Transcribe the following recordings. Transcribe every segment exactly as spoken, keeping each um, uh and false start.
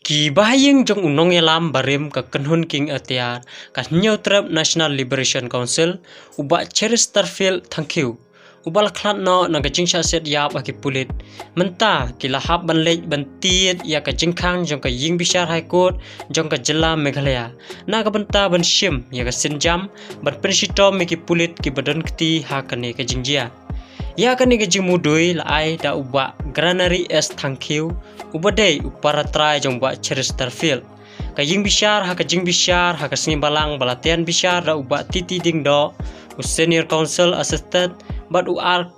Ki bahaïing jong u nongïalam barim ka kynhun kieng atiar ka Hynñiewtrep National Liberation Council, u Bah Cheristerfield Thangkhiew, uba la khlad noh na ka jingshah siat ïap ha ki pulit, mynta ki la hap ban leit ban tied ïa ka jingkhang jong ka ïing bishar High Court jong ka jylla Meghalaya na ka bynta ban shim ïa ka sienjam ban pynshitom ïa ki pulit kiba don kti ha kane ka jingjia. Ïa kane ka jingmudui la ai da u Bah Granary S Thangkhiew, uba dei u paratrai jong u Bah Cheristerfield. Ka ïing bishar ha ka jingbishar ha ka sngi Balang ba la tian bishar da u Bah T T Diengdoh, u Senior Counsel Assistant, bad u R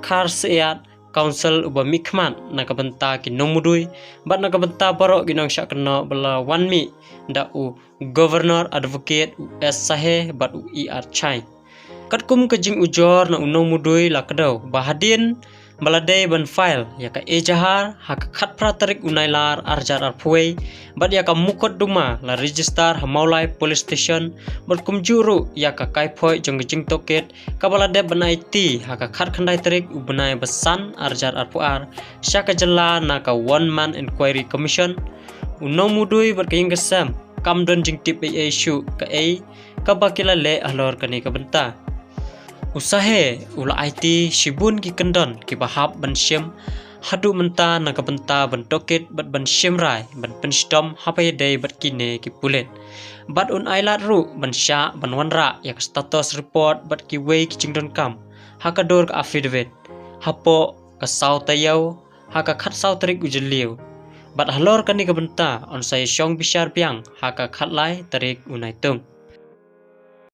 Kharsiat, Counsel uba mihkhmat na ka bynta ki nongmudui bad na ka bynta baroh ki nongshah kynnoh, ba la wan mih da u Governor Advocate u S Sahe bad u E R Chai. Katkum ka jingujor na u nongmudui la kdew ba hadien ba la dei ban file ïa ka ejahar ha ka khatphra tarik u Nailar arhajar arphew wei, bad ïa ka mukotduma la register ha Mawlai Police Station, bad kumjuh ruh ïa ka kaiphoi jong ka jingtohkit kaba la dep ban aiti ha ka khatkhyndai tarik u bnai ba san arhajar arphew ar sha ka jylla na ka One Man Inquiry Commission. U nongmudui bad ka ïing ka sem kam don jingtip ei ei shuh kaei kaba ki la leh halor kane ka bynta. U Sahe u la aiti shibun ki kyndon kiba hap ban shim haduh mynta na ka bynta ban tohkit bad ban shim rai ban pynshitom haba ïadei bad kine ki pulit. Bad un ailad ruh ban shah ban wanrah ïa ka status report bad kiwei ki jingdonkam ha ka dur ka affidavit hapoh ka saw taïew ha ka khatsaw tarik u Jylliew. Bad halor kane ka bynta yn sa ïashong bishar biang ha ka khatlai tarik u Naitung.